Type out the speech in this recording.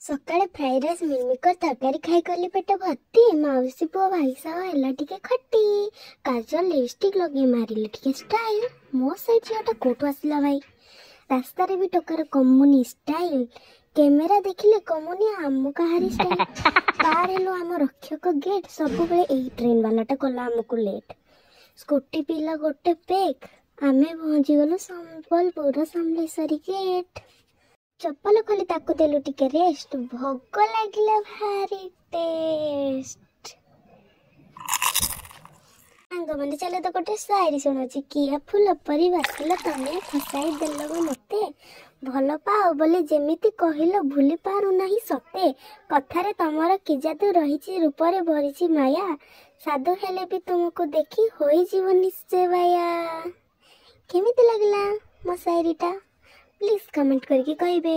ସକାଳେ fried rice ମିଲମିକର ତରକାରୀ ଖାଇକଲି ପେଟ ଭର୍ତ୍ତି। ମାଉସୀ ପୁଅ ଭାଇ ସହ ହେଲା ଟିକେ ଖଟି। କାଜଲ ଲିପଷ୍ଟିକ୍ ଲଗେଇ ମାରିଲି ଟିକେ ଷ୍ଟାଇଲ୍। ମୋ ସାଇଡ୍ ଝିଅଟା କୋଉଠୁ ଆସିଲା ଭାଇ? ରାସ୍ତାରେ ବି ଟୋକାର କମୁନି ଷ୍ଟାଇଲ୍। କ୍ୟାମେରା ଦେଖିଲେ କମୁନି ଆମ କାହାରି ଷ୍ଟାଇଲ୍। ପାର ହେଲୁ ଆମ ରକ୍ଷକ ଗେଟ୍, ସବୁବେଳେ ଏଇ ଟ୍ରେନ୍ ବାଲାଟା କଲା ଆମକୁ ଲେଟ୍। ସ୍କୁଟି ପିଲା ଗୋଟେ ପେକ୍, ଆମେ ପହଞ୍ଚିଗଲୁ ସମ୍ବଲପୁର ସମଲେଶ୍ୱରୀ ଗେଟ୍। ଚପଲ ଖୋଲି ତାକୁ ଦେଲୁ ଟିକେ ରେଷ୍ଟ, ଭୋଗ ଲାଗିଲା ଭାରି ଟେଷ୍ଟ। ସାଙ୍ଗମାନେ, ଚାଲ ତ ଗୋଟେ ସାଇରି ଶୁଣୁଛି। କିଆ ଫୁଲ ପରି ବାସିଲ ତମେ, ଫସାଇ ଦେଲ ଗୋ ମତେ। ଭଲ ପାଅ ବୋଲି ଯେମିତି କହିଲ, ଭୁଲି ପାରୁନାହିଁ ସତେ। କଥାରେ ତମର କି ଯାଦୁ ରହିଛି, ରୂପରେ ଭରିଛି ମାୟା। ସାଧୁ ହେଲେ ବି ତୁମକୁ ଦେଖି ହୋଇଯିବ ନିଶ୍ଚୟ ବାୟା। କେମିତି ଲାଗିଲା ମୋ ସାଇରିଟା, ପ୍ଲିଜ୍ କମେଣ୍ଟ କରିକି କହିବେ।